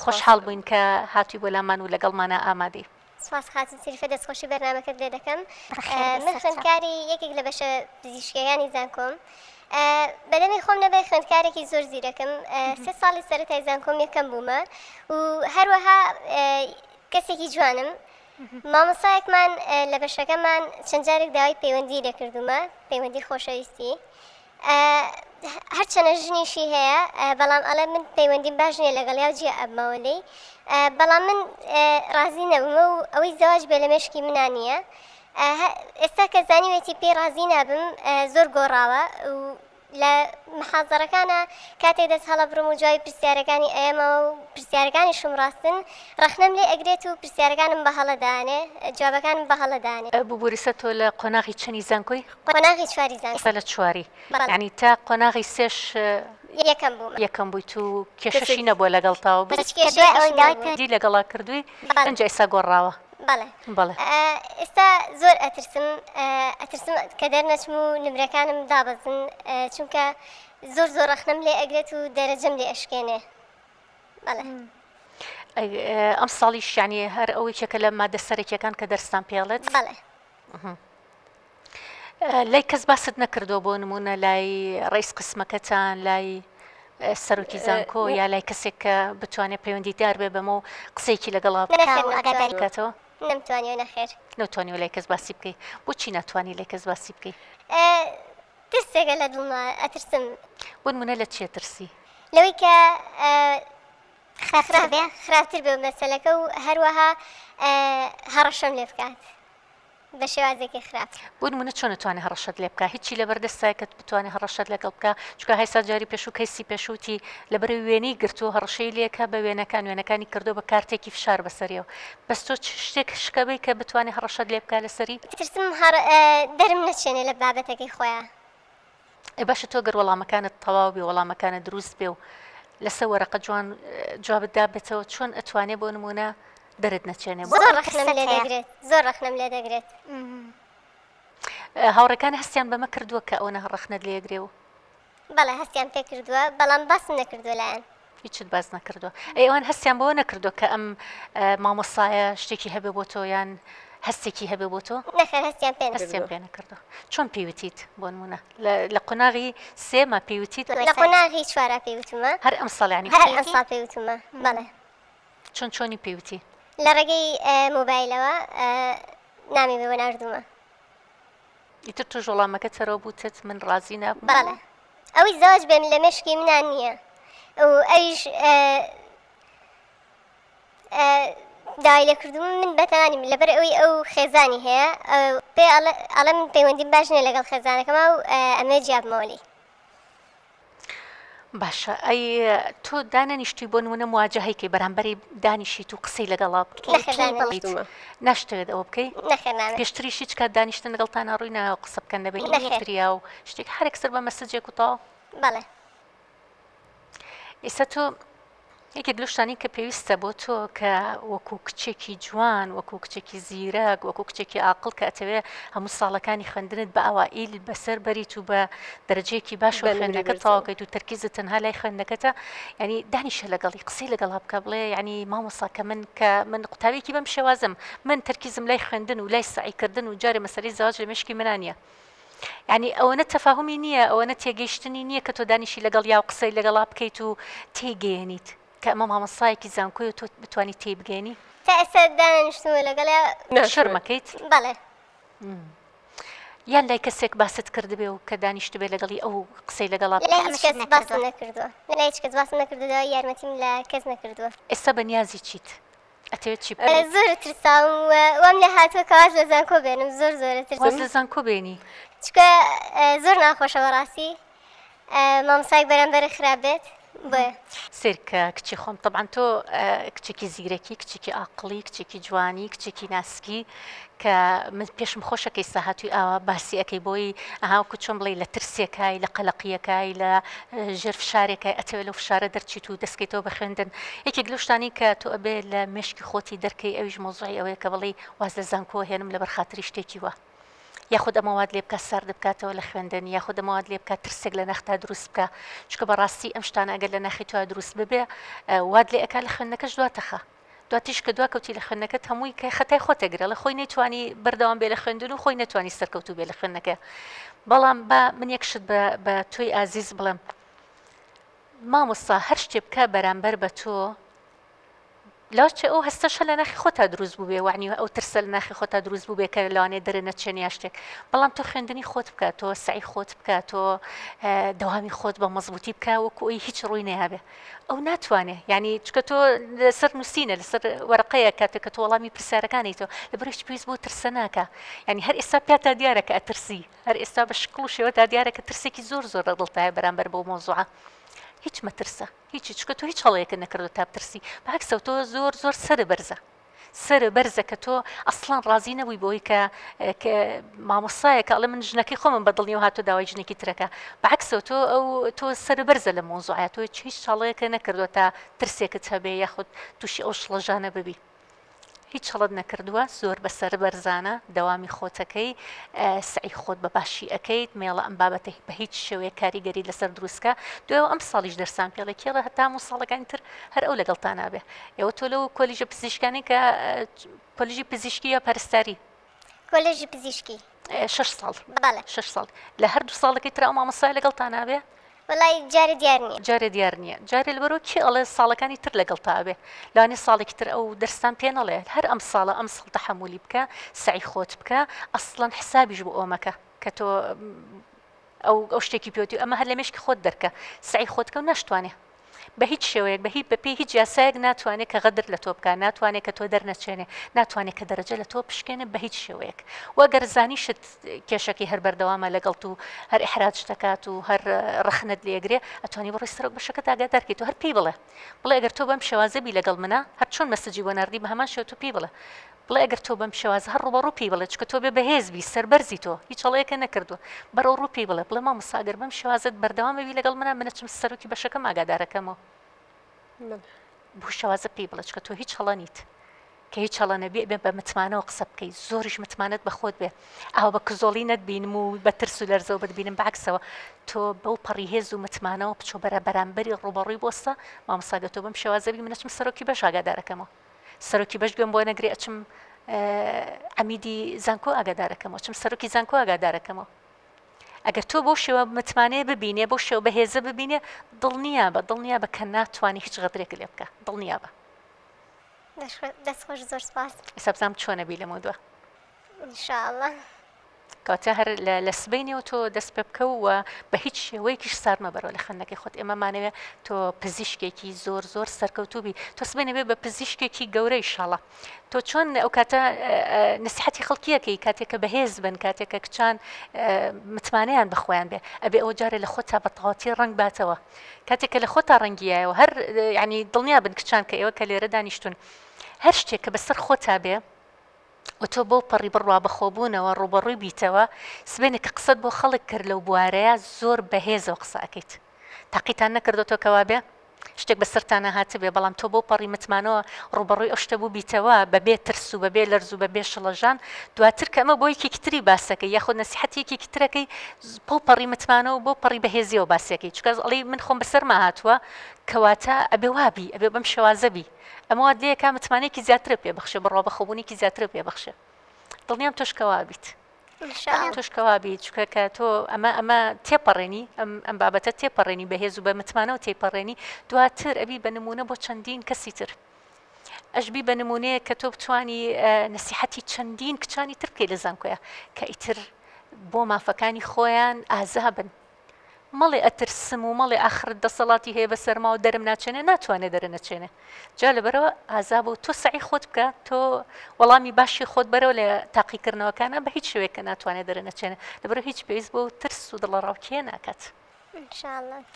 خۆشحاڵ بووین کە هاتووی بۆ لامان و لەگەڵمانا ئامادەی. سوپاس خاتوو شەریفە دەستخۆشی بەرنامەکەت لێ دەکەم من خوێندکاری یەکێک لە بەشە پزیشکیەکانی زانکۆم بەدەمی خۆم نەبێ خوێندکارێکی زۆر زیرەکم سێ ساڵی سەرەتای زانکۆم یەکەم بوومە و هەروەها کەسێکی جوانم مامۆسایەکمان لە بەشەکەمان چەند جارێک داوای پەیوەندی لێکردومە پەیوەندی خۆشەویستی هەرچەنە ژنیشی هەیە بەڵام ئەڵێ من پەیوەندیم باش نییە لەگەڵیا و جیا ئەبمەوە لێی بەڵام من ڕازی نەبوومە و ئەوەی زەواج بێ لە مێشکی منا نییە ئێستا کە زانیوێتی پێی ڕازی نابم زۆر گۆڕاوە و لە محازەرەکانە کاتێک دەست هەڵەبڕم و جوابی پرسیارەکانی ئەیەمەوە و پرسیارەکانیشم ڕاستن ڕەخنەم لێ ئەگرێت و پرسیارەکانم بە هەڵە دانێ جوابەکانم بە هەڵە دانێ. ببوریسە تۆ لە قۆناغی چەنی زانکۆی؟ قۆناغی چواری زانکۆ. ئێستا لە چواری. بەڵێ. یانی تا قۆناغی سێش. یەکەم بوومە. یەکەم بوویت و کێشەشی نەبووە لەگەڵتا و. هیچ کێشەیەکیش نەبووە. دی لەگەڵا کردووی بەڵێ. ئینجا ئێستا گۆڕاوە. بەڵێ. بەڵێ. ئێستا زۆر ئەترسم ئەترسم کە دەرنەچم و نمرەکانم دابەزن چونکە زۆر زۆر ڕەخنەم لێ ئەگرێت و دەرەجەم لێ ئەشکێنێ. بەڵێ. ئەمساڵیش یانی هەر ئەو یەکێکە لە مادە سەرەکیەکان کە دەرستان پێ ئەڵێت؟ بەڵێ. لای کەس باست نەکردووە بۆ نمونە لای ڕئیس قسمەکەتان لای سەرۆکی زانکۆ یا لای کەسێک کە بتوانێت پەیوەندیدار بێ بەمە و قسەیەکی لەگەڵا بکاتەوە؟ نەمتوانیوە نەخێر. نەتوانیوە لای کەس باسی بکەی بۆچی ناتوانی لای کەس باسی بکەی؟ ترسێکە لە دڵما ئەترسم. بۆ نمونە لە چیە ترسی؟ لەوەی کە خراپتر بێ خراپتر بێ مەسەلەکە و هەروەها هەڕەشەم لێ بکات بە شێوازێکی خراپ. بۆ نمونە چۆن ئەتوانێ هەڕەشەت لێ بکا؟ هیچی لەبەر دەستایە کە بتوانێ هەڕەشەت لەگەڵ بکا؟ چونکە هەیسا جاری پێشوو کەیسی پێشووتی لەبەرەوەی وێنەی گرتووە هەڕەشەی لێ کا بە وێنەکان وێنەکانی کردووە بە کارتێکی فشار بەسەریەوە بەس تۆ چ شتێک شکەبەی کە بتوانێ هەڕەشەت لێ بکا لەسەری؟ ترسم هەڕ دەرم نەچێنێ لە بابەتەکەی خۆیا. ئێ باشە تۆ گەر وەڵامەکانت تەواو بێ وەڵامەکانت دروست بێ و لەسەر وەرەقە جوان جوابت دابێتەوە چۆن ئەتوانێ بۆ نمونە دەرت نەچێنێ بۆ زۆر ڕەخنەم لێ دەگرێت زۆر ڕەخنەم لێ دەگرێت. هاوڕێکان هەستیان بەمە کردووە کە ئەوەنە ڕەخنەت لێ ئەگرێ و. بەڵێ هەستیان پێ کردووە بەڵام باسم نەکردووە لایان. هیچت باس نەکردووە ئەی ئەوان هەستیان بەوە نەکردووە کە ئەم مامۆستایە شتێکی هەبێ بۆ تۆ یان هەستێکی هەبێ بۆ تۆ؟ نەخێر هەستیان پێ نەکردووە. هەستیان پێ نەکردووە. چۆن پێی وتیت بۆ نموونە لە قۆناغی سێما پێی وتیت؟ لە قۆناغی چوارا پێی وتومە. هەر ئەمساڵ یانی؟ هەر ئەمساڵ پێی وتومە بەڵێ. چۆن چۆنی پێی وتی؟ لە ڕێگەی مۆبایلەوە نامی بۆ ناردوومە. ئیتر تۆش وەڵامەکەت هەرەوە بووتت من ڕازی نابم؟ بەڵێ ئەوەی زەواج بێم لە مێشکی منا نییە و ئەویش داوای لێ کردووم من بەتەمانیم لەبەر ئەوەی ئەو خێزانی هەیە پێ ئەڵێ من پەیوەندیم باش نییە لەگەڵ خێزانەکەما و ئەمەوێ جیابمەوە لێی. باشە ئەی تۆ دانەنیشتوی بۆ نمونە مواجەهەی کەی بەرامبەری دانیشیت و قسەی لەگەڵا بکەیت ناشتەوێت ئەوە بکەی نەخێر نامەوێت پێشتریش هیچ کات دانیشتن لەگەڵتانا ڕووی نایەوە قسە بکەن لە بەینی نەخێر یەکتریا و شتێک هەر یەکسەر بە مەسجێک و تەواو بەڵێ. ئێستا تۆ یەکێک لەو شتانەی کە پێویستە بۆ تۆ کە وەکو کچێکی جوان، وەکو کچێکی زیرەک، وەکو کچێکی ئاقڵ کە ئەتەوێ هەموو ساڵەکانی خوێندنت بە ئەوائیل بەسەر بەریت و بە دەرەجەیەکی باشەوە بە نمرەی خوێندنەکەت بەرزەوە. تەواو کەیت و تەرکیزت تەنها لای خوێندنەکەتە یانی دانیشە لەگەڵی قسەی لەگەڵا بکە بڵێ یانی مامۆستا کە من کە من قوتابیەکی بەم شێوازەم من تەرکیزم لای خوێندن و لای سەعی کردن و جارێ مەسەلەی زەواج لە مێشکی منا نییە یانی ئەوەنە تەفاهومی نییە، ئەوەنە تێگەیشتنی نییە کە تۆ دانیشی لەگەڵیا و قسەی لەگەڵا بکەیت و تێیگەیەنیت کە ئەمە مامۆستایەکی زانکۆیە و تۆ بتوانی تێیبگەیەنی. تا ئێستا دانەنیشتوومە لەگەڵیا. شەرم ئەکەیت؟ بەڵێ. یان لای کەسێک باست کردبێ و کە دانیشتبێ لەگەڵی ئەو قسەی لەگەڵا لای هیچ کەس باسم نەکردووە. لای هیچ کەس باسم نەکردووە، داوای یارمەتیم لە کەس نەکردووە. ئێستا بە نیازی چیت؟ ئەتەوێت چی بکەیت؟ زۆر ترساوم و وام لێ هاتووە کە واز لە زانکۆ بێنم زۆر زۆر ترسم. واز لە زانکۆ بێنی؟ چونکە زۆر ناخۆشە بەڕاستی مامۆستایەک بەرامبەرت خراپ بێت بۆیە. سەیر کە کچی خۆم تەبعەن تۆ کچێکی زیرەکی کچێکی ئاقڵی کچێکی جوانی کچێکی ناسکی کە من پێشم خۆشە کە ئیستا هاتووی ئاوا باسی ئەکەی بۆی ئەها وەکو چۆن بڵێی لە ترسێکای لە قەلەقیەکای لە ژێر فشارێکای ئەتەوێ لەو فشارە دەرچیت و دەستکەیتەوە بە خوێندن یەکێک لەو شتانەی کە تۆ ئەبێ لە مێشکی خۆتی دەرکەی ئەویش مەوزوعی ئەوەیە کە بڵێی واز لە زانکۆ هێنم لەبەر خاتری شتێکی وا. یاخود ئەمە وات لێ بکا سارد بکاتەوە لە خوێندن یاخود ئەمە وات لێ بکا ترسێک لە ناختا دروست بکا چونکە بەڕاستی ئەم شتانە ئەگەر لە ناخی تۆیا دروست ببێ وات لێ ئەکا لە خوێندنەکەش دواتەخا دواتریش کە دوا کەوتی لە خوێندنەکەت هەمووی کە خەتای خۆت ئەگرێ ئەڵێ خۆی نەیتوانی بەردەوام بێ لە خوێندن و خۆی نەتوانی سەرکەوتوو بێ لە خوێندنەکەی بەڵام با من یەک شت بە بە تۆی ئازیز بڵێم مامۆستا هەر شتێ بکە بەرامبەر بە تۆ لەوچێ ئەو هەستەش هەر لە ناخی خۆتا دروست بووبێ وەعنی ئەو ترسە لە ناخی خۆتا دروست بووبێ کە لەوانەیە دەرە نەچێن یا شتێک بەڵام تۆ خوێندنی خۆت بکە تۆ سەعی خۆت بکە تۆ دەوامی خۆت بە مەزبوتی بکە وەکو ئەوی هیچ ڕووی نەیابێ ئەو ناتوانێ یعنی چکە تۆ لەسەر نووسینە لەسەر وەرەقەیە کاتێک کە تۆ وەڵامی پرسیارەکانی تۆ لەبەر هیچ پێویست بۆ ترسە ناکە یعنی هەر ئێستا پیاتا دیارە کە ئەترسی هەر ئێستا بە شکڵ و شێوە تا دیارە کە ترسێکی زۆر زۆر لە دڵتایە بەرامبەر بەو مەوزوعە هیچ مەترسە هیچی چونکە تۆ هیچ هەڵەیەکت نەکردوە تا بترسی بەعەکسەوە تۆ زۆر زۆر سەرت بەرزە سەرت بەرزە کە تۆ ئەسڵەن ڕازی نەبووی بەوەی کە کە مامۆستایەکە ئەڵێ من ژنەکەی خۆمم بەدڵ نییە و هاتۆ داوای ژنێکی ترەکە بەعەکسەوە تۆ ئەو تۆ سەرت بەرزە لە مەوزوعە تۆ هیچ هەڵەیەکە نەکردوە تا ترسێکت هەبێ یاخود تووشی ئەو شڵەژانە ببی. هیچ هەڵەت نەکردووە زۆر بە سەربەرزانە دەوامی خۆتەکەی سەعی خۆت بە باشی ئەکەیت مێڵە ئەم بابەتە بە هیچ شێوەیەک کاریگەری لەسەر دروستکە دوایەوە ئەم ساڵیش دەرسان پێڵێ کێڵە هەتا هەموو ساڵەکانی تر هەر ئەو لەگەڵتان نابێ ئێوە تۆ لەو کۆلیژە پزیشکانی کە کۆلیژی پزیشکی یا پەرستاری کۆلێژی پزیشکی. شەش ساڵ. بەڵێ. شەش ساڵ. لە هەردوو ساڵەکەی ترا ئەو مامۆستایە لەگەڵتا نابێ؟ وەڵای جارێ دیار نییە. جارێ دیار نییە. جارێ لەبەرئەوە کێ ئەڵێ ساڵەکانی تر لەگەڵتا ئەبێ؟ لەوانەیە ساڵێکی تر ئەو دەرستان پێ نەڵێ. هەر ئەم ساڵە ئەم ساڵ تەحەمولی بکە، سەعی خۆت بکە، ئەسڵەن حسابیش بۆ ئەوە مەکە کە تۆ ئەو ئەو شتێکی پێوتی ئەمە هەر لە مێشکی خۆت دەرکە. سەعی خۆت کە و ناشتوانێ. بە هیچ شێوەیەک بە هیچ بە پێی هیچ یاسایەک ناتوانێ کە غەدر لە تۆ بکا ناتوانێ کە تۆ دەرنەچێنێ ناتوانێ کە دەرەجە لە تۆ بشکێنێ بە هیچ شێوەیەک وە گەر زانیشت کێشەکەی هەر بەردەوامە لەگەڵت و هەر ئیحراجت ئەکات و هەر ڕەخنەت لێ ئەگرێ ئەتوانی بڕۆی سەرۆک بەشەکەت ئاگادار کەیت و هەر پێی بڵێ بڵێ ئەگەر تۆ بەم شێوازە بی لەگەڵ منا هەر چۆن مەسجی بۆ ناردی بە هەمان شێوە تۆ پێی بڵێ بڵێ ئەگەر تۆ بەم شێوازە هەر ڕووبەڕوو پێی بڵێ چونکە تۆ بێ بەهێز بی سەربەرزی تۆ هیچ هەڵەیەکە نەکردووە بەرەو ڕوو پێی بڵێ بڵێ مامۆستا ئەگەر بەم شێوازەت بەردەوام ئەبی لەگەڵ منا من ئەچم سەرۆکی بەشەکەم ئاگادارەکەمەوە بەو شێوازە پێی بڵێ چونکە تۆ هیچ هەڵە نیت کە هیچ هەڵە نەبی ئەبێ بە متمانەوە قسە بکەی زۆریش متمانەت بە خۆت بێ ئاوا بە کزۆڵی نەتبینم و بە ترس و لەرزەوە بتبینم بەعکسەوە تۆ بەو پەڕی هێز و متمانەوە بچۆ بەرە بەرامبەری ڕووبەڕووی بۆستە مامۆستا گەر تۆ بەم شێوازە بی من ئەچم سەرۆکی بەش ئاگادارەکەمەوە سەرۆکی بەش گوێم بۆ نەگرێ ئەچم عەمیدی زانکۆ ئاگادارەکەمەوە چم سەرۆکی زانکۆ ئاگادارەکەمەوە ئەگەر تۆ بەو شێوە متمانەیە ببینێ بەو شێوە بەهێزە ببینێ دڵنیابە دڵنیابە کە ناتوانێ هیچ غەدرێک لێ بکە دڵنیابە دەست خۆش زۆر سپاس ئێستا بزانم چۆنە بی لەمەودوا ان شاء اللە. کەواتە هەر لە سبەینێوە تۆ دەست پێ بکە و بە هیچ شێوەیەکیش سارد مەبەرەوە لە خوێندنەکەی خۆت ئێمە مانەوێ تۆ پزیشکێکی زۆر زۆر سەرکەوتوو بی تۆ سبەینێ بێ بە پزیشکێکی گەورە ئیشاڵا تۆ چۆن ئەو کاتە نسیحەتی خەڵکیەکەی کاتێک کە بەهێز بن کاتێک کە کچان متمانەیان بە خۆیان بێ ئەبێ ئەوە جارێ لە خۆتا بە تەواوەتی ڕەنگ باتەوە کاتێک کە لە خۆتا ڕەنگیایەوە هەر یعنی دڵنیا بن کچان کە ئێوە کە لێرە دانیشتون هەر شتێک کە بەسەر خۆتا بێ و تۆ بەو پەڕی بڕوا بەخۆبوونەوە ڕووبەڕووی بیتەوە، سبەینێ کە قسەت بۆ خەڵک کرد لەو بوارەیا زۆر بەهێزەوە قسە ئەکەیت. تاقیتان نەکردۆتەوە کە وابێ؟ شتێک بەسەرتانا هاتبێ بەڵام تۆ بەو پەڕی متمانەوە ڕووبەڕووی ئەو شتە بووبیتەوە بەبێ ترس و بەبێ لەرز و بەبێ شڵەژان، دواتر کە ئەمە بۆ یەکێکی تری باسەکەی یاخود نەسیحەتی یەکێکی ترەکەی بەو پەڕی متمانەوە و بەو پەڕی بەهێزیەوە باسیەکەی چونکە ئەڵێی من خۆم بەسەرما هاتووە کەواتە ئەبێ وابی ئەبێ بەم شێوازە بی. ئەمە وات لێکا متمانەیەکی زیاترت پێ بەخشێ بڕوا بەخۆبوونێکی زیاترت پێ بەخشێ دڵنیام تۆش کەوا بیت تۆش کەوا بیت چونکە کە تۆ ئەمە ئەمە تێپەڕێنی ئەم ئەم بابەتە تێپەڕێنی بەهێز و بە متمانەوە تێپەڕێنی دواتر ئەبی بە نمونە بۆ چەندین کەسی تر ئەشبی بە نمونەیە کە تۆ بتانی نسیحەتی چەندین کچانی تر بکەیت لە زانکۆیە کە ئیتر بۆ مافەکانی خۆیان ئازابن مەڵێ ئەترسم و مەڵێ ئاخر دەسەڵاتی هەیە بەسەرما و دەرم ناچێنێ ناتوانێ دەرنەچێنێ جا لەبەرئەوە ئازابە و تۆ سەعی خۆت بکە تۆ وەڵامی باشی خۆت بەرەوە لە تاقیکردنەوەکانا بە هیچ شێوەیەک کە ناتوانێ دەرنەچێنێ لەبەرئەوە هیچ پێویست بەو ترس و دڵەڕاوکێ ناکات. ان شاء اللە.